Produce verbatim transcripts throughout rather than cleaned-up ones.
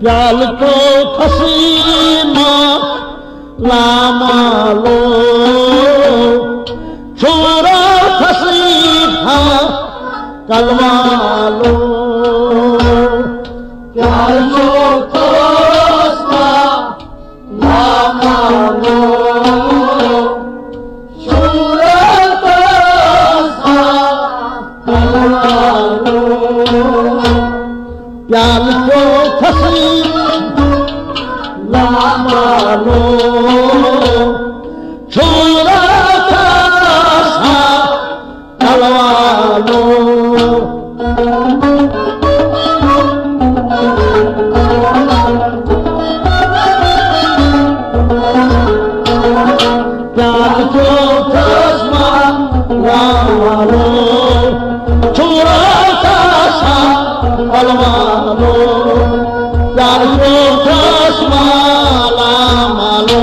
پیالہٕ چوتھس ما لامالو، چھُ راتھس ہا کلوالو۔ پیالہٕ چوتھس ما لامالو، چھُ راتھس ہا کلوالو۔ پیالہٕ چوتھس لامالو، چھُ راتھس ہا کلوالو۔ پیالہٕ چوتھس ما لامالو، چھُ راتھس ہا کلوالو۔ پیالہٕ چوتھس ما لامالو۔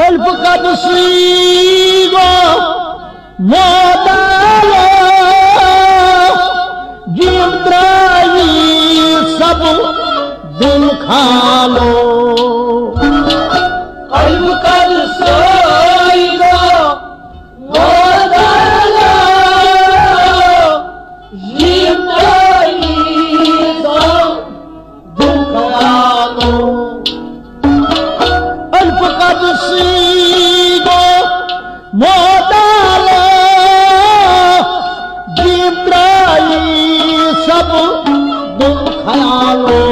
الف قد صیغہ مودالو، جیم ترایی سب دل کھالو۔ الف قد صیغہ مودالو، جیم ترایی سب دل کھالو۔ الف قد صیغہ مودالو، جیم ترایی سب دل کھالو۔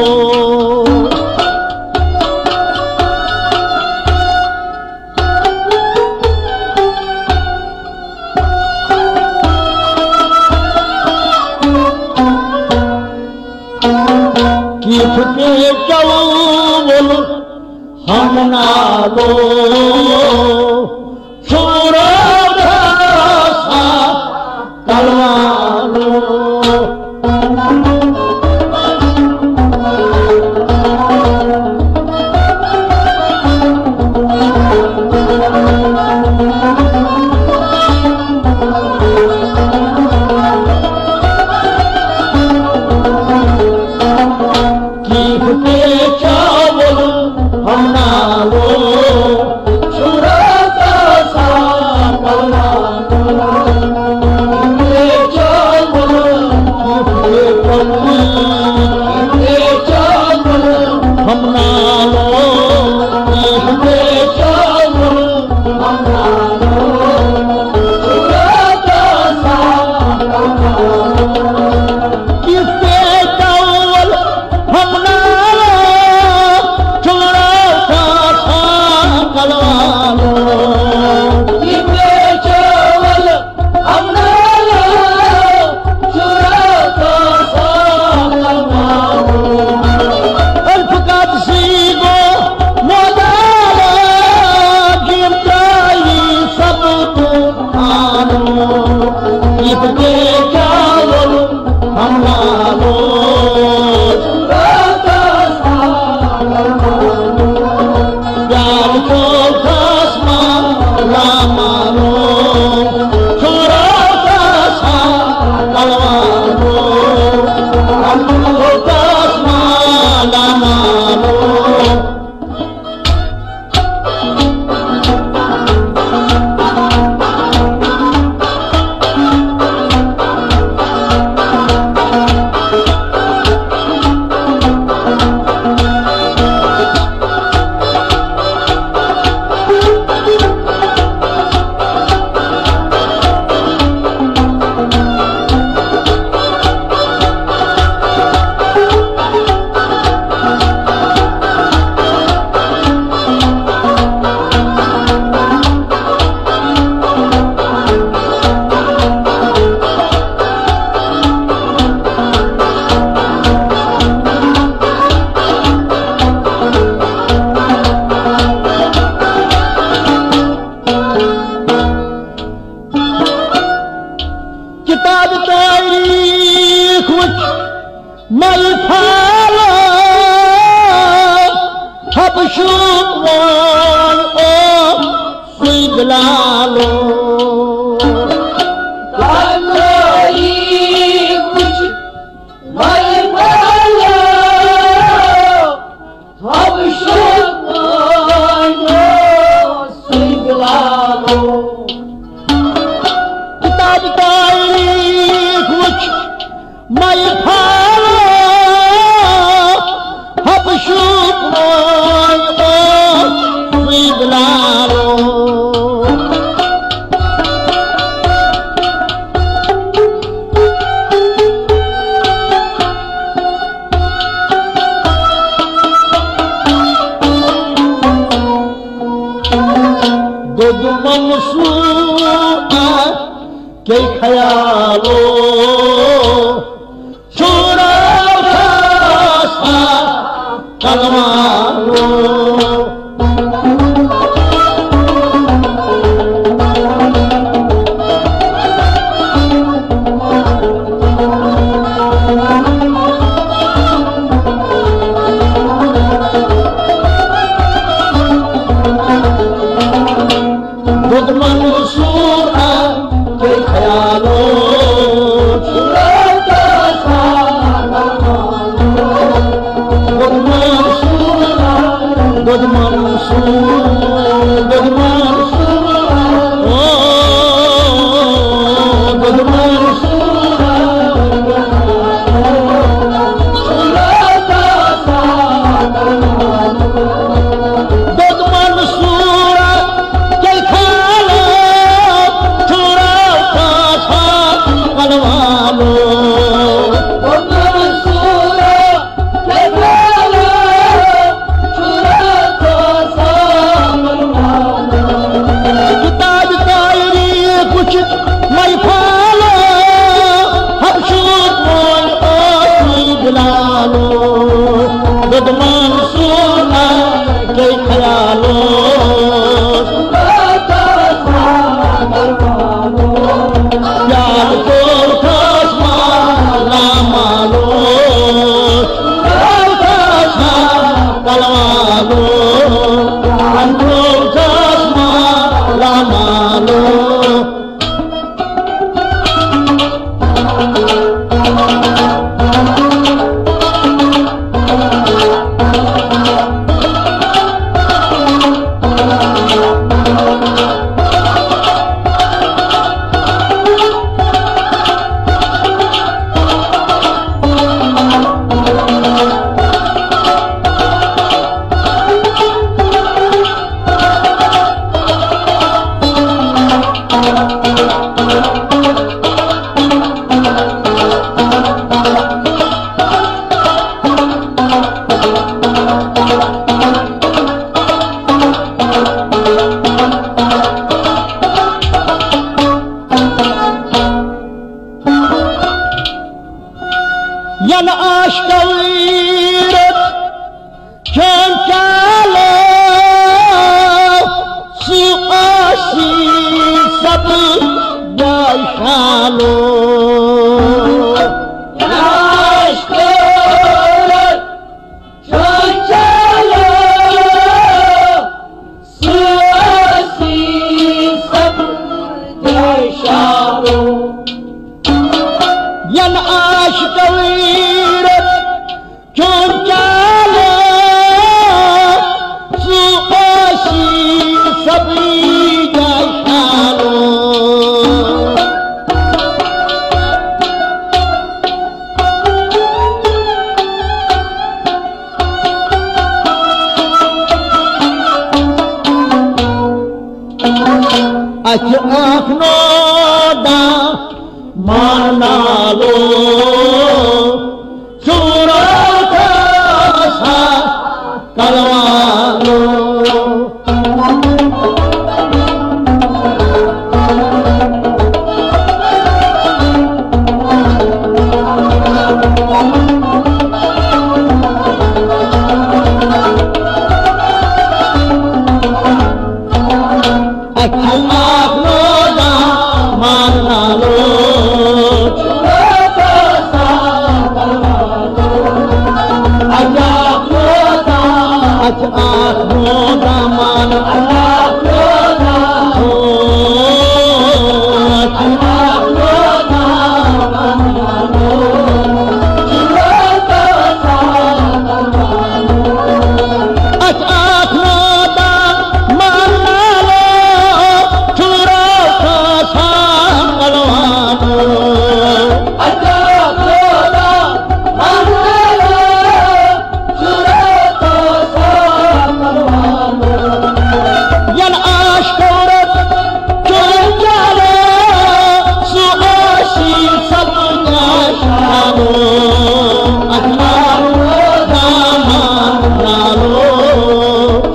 کیُتھ پیچوُل ہم نالو، چھُ راتھس ہا کلوالو۔ کیُتھ پیچوُل ہم نالو، دود منصور کے خیالو، چھڑا اٹھا سا کلوالو۔ دود منصور کے خیالو، دود منصور، دود منصور، او، دود منصور۔ دود منصور کے خیالو، چھڑا اٹھا سا کلوالو۔ دود منصور کے خیالو، چھڑا اٹھا سا کلوالو۔ کتاب تاریخ کچھ مئی پھالو، حبشوت مول اوسُے بلالو۔ دود منصور کے خیالو، پیال کوٹھس مالا مالو، کوٹھس مالا مالو، کوٹھس مالا مالو۔ ین عاشقو ویرت چون چالو، سُہ آسی سب جاے شالو۔ ین عاشقو ویرت چون چالو، سُہ آسی سب جاے شالو۔ ین عاشقو ویرت چون چالو، سُہ آسی سب جاے شالو۔ اَتہِ اَکھ نودا مانالو، چھُرا سا کلوالو۔ اَتہِ چھُ اَکھ نودا مانالو۔ اَتہِ چھُ اَکھ نودا مانالو۔ اَتہِ اَکھ نودا مانالو، چھُرا سا کلوالو۔ اَتہِ اَکھ نودا مانالو، چھُرا سا کلوالو۔ ین عاشقو رت چون چالو، سُہ آسی سب جاے شالو۔ اَتہِ اَکھ نودا مانالو،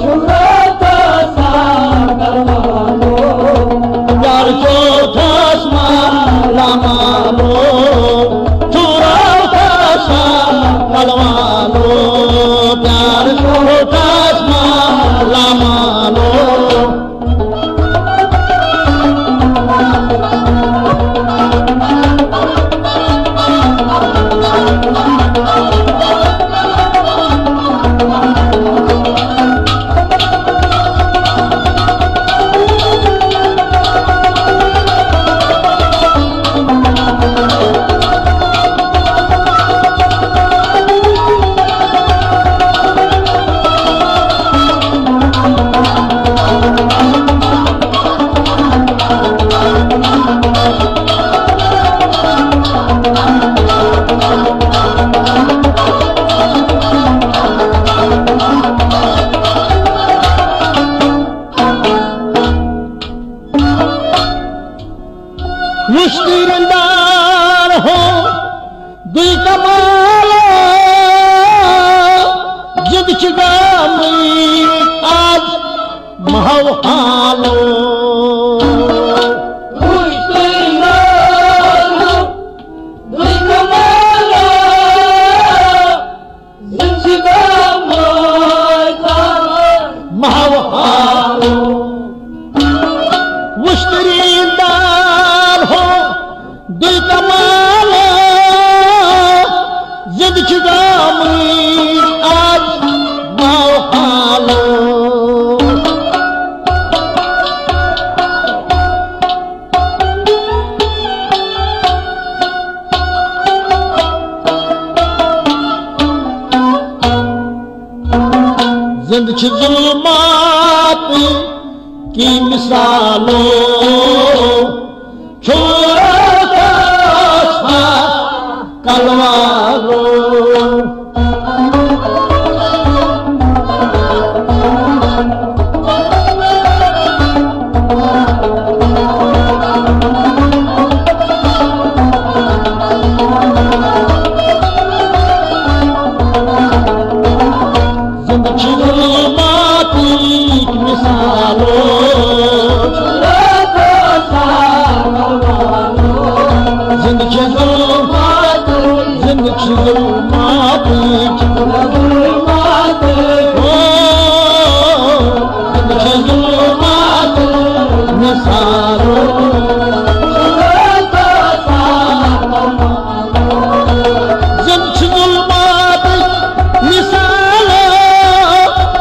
چھُرا سا کلوالو۔ چھوٹس مالا مالو، چھُ راتس کلوالو، پیار چھوٹس مالا مالو۔ وُچھ تیٖرِندار ہو دُے کمال، زِندٕ چھِ گامٕتۍ آز مہو حالو۔ وُچھ تیٖرِندار ہو دُے کمال، زِندٕ چھِ گامٕتۍ آز مہو حالو۔ وُچھ تیٖرِندار ہو دُے کمال، زِندٕ چھِ گامٕتۍ آز مہو حالو۔ زِندٕ چھِ ظُلمات کی مثالو، چھُ راتس کلوالو۔ زِندٕ چھِ ظُلماتٕکۍ مثالو۔ زِندٕ چھِ ظُلماتٕکۍ، زِندٕ چھِ ظُلماتٕکۍ۔ او، زِندٕ چھِ ظُلماتٕکۍ مثالو۔ زِندٕ چھِ ظُلماتٕکۍ مثالو،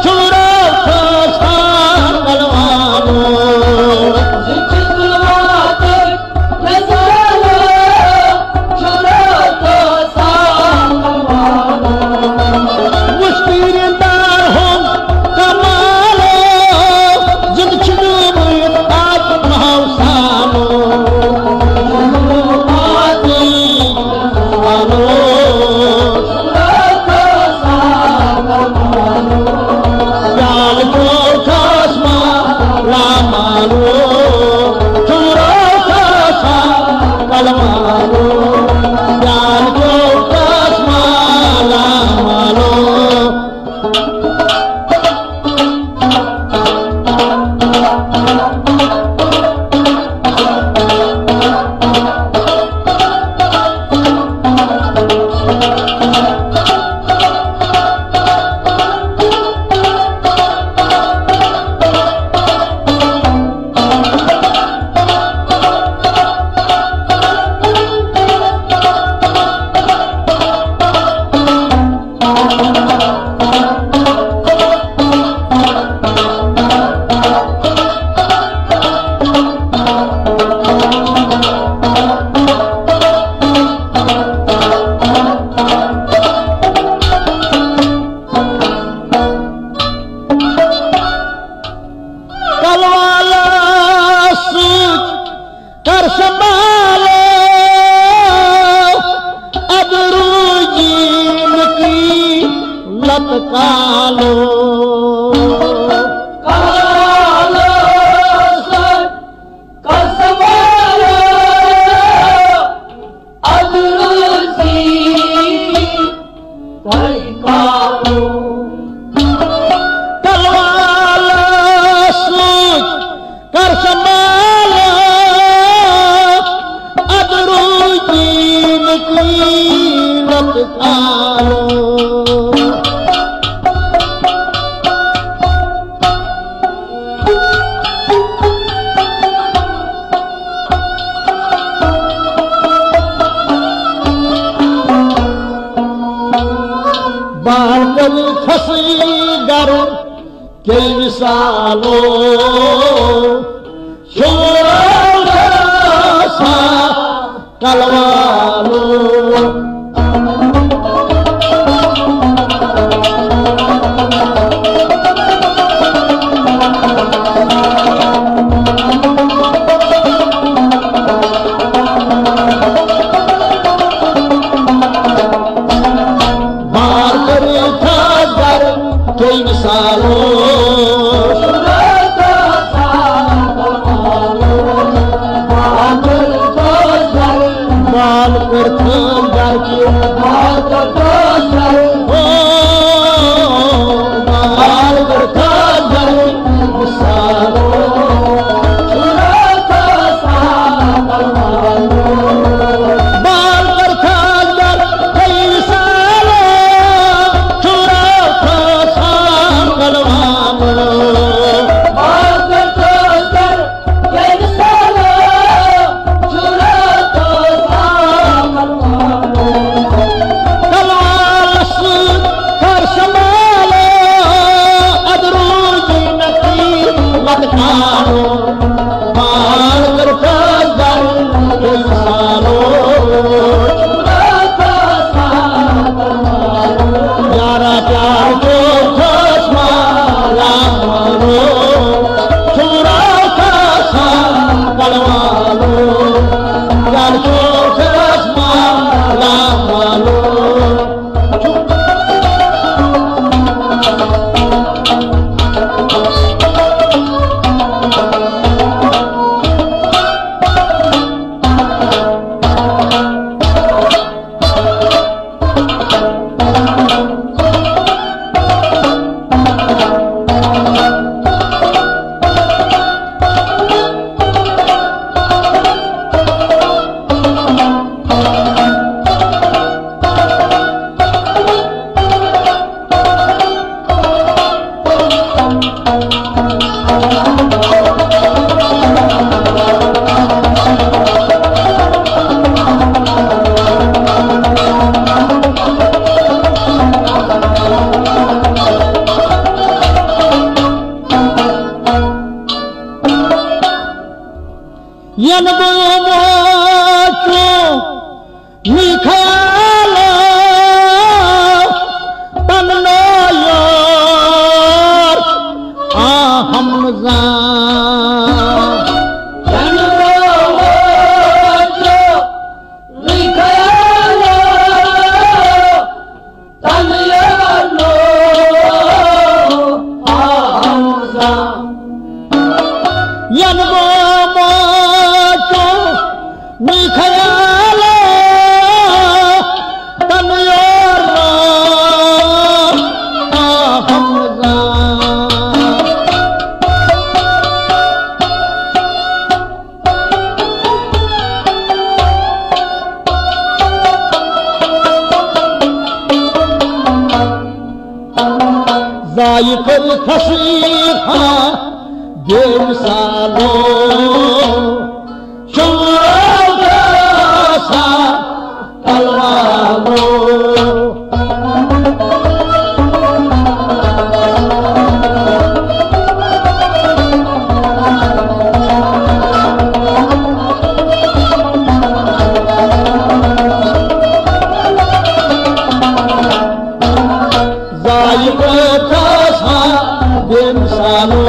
چھُ راتس کلوالو۔ زِندٕ چھِ ظُلماتٕکۍ مثالو، چھُ راتس کلوالو۔ وُچھ تیٖرِندار ہُنٛد کمالو، زِندٕ چھِ گٲمٕتۍ آز مہو سالو۔ پیالہٕ چھوٹس مالا مالو، چھُ راتس کلوالو۔ پیالہٕ چھوٹس مالا مالو۔ کلوالس سۭتۍ کر سنبھالو، ادٕ روٗزی نہٕ قیمت کالو۔ کلوالس سۭتۍ کر سنبھالو، ادٕ روٗزی تۄہہِ کالو۔ کلوالس سۭتۍ کر سنبھالو، بے مثالو شورا سا کلوالو۔ بار کٔرِتھ حضر کٔمۍ سالو۔ بال کٔرتھن گرِ۔ او، بال کٔرتھن گرِ۔ بال کٔرتھن گرِ۔ کئی سالو چھُ راتھا سان کلوامو۔ بال کٔرتھس گر کئی سالو چھُ راتھا سان کلوامو۔ کلوالس کر سنبھالو، ادروزی نتی لٹکانو۔ بال کٔرتھس گر کئی سالو۔ یارا پیار کو خاص مالا مانو، چھوڑا خاصا پلوانو۔ یار کو خاص مالا مانو۔ ینہٕ بہٕ موچُم نی خیال پننو یار آہم زان۔ ینہٕ بہٕ موچُم نی خیال تن یارو آہم زان۔ ینہٕ بہٕ موچُم نی خیال تن یارو آہم زان۔ ضایع کٔرِتھ تصویر ہاں بے مثالو۔ شمرو گاسا تلوارو۔ ضایع کٔرتھس ہا بے مثالو۔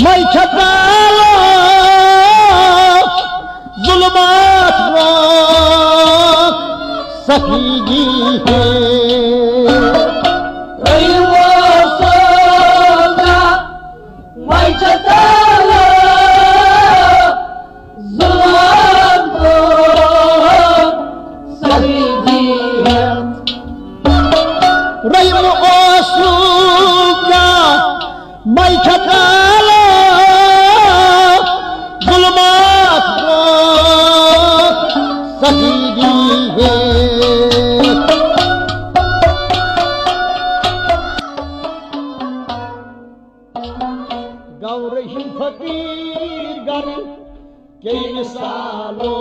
مَے چھَ ژالو ظُلمات رو سفیدی ہے۔ رہی وہ سوزا، مَے چھَ ژالو ظُلمات رو سفیدی ہے۔ رحم اوسُکھ یا مَے چھَ ژالو ظُلمات رو سفیدی ہے۔ گوٚو رحیم فقیر گھر کے مثالو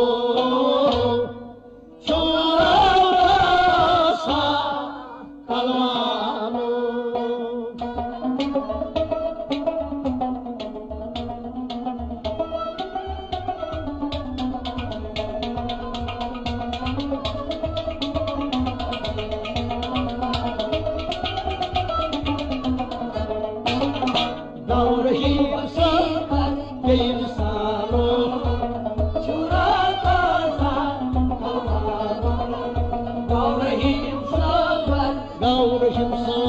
چھُ سا پلوانو۔ گوٚو رحیم صٲب بیٚیہِ مثالو، چھُ راتس گوٚو رحیم صٲب، گوٚو رحیم صٲب۔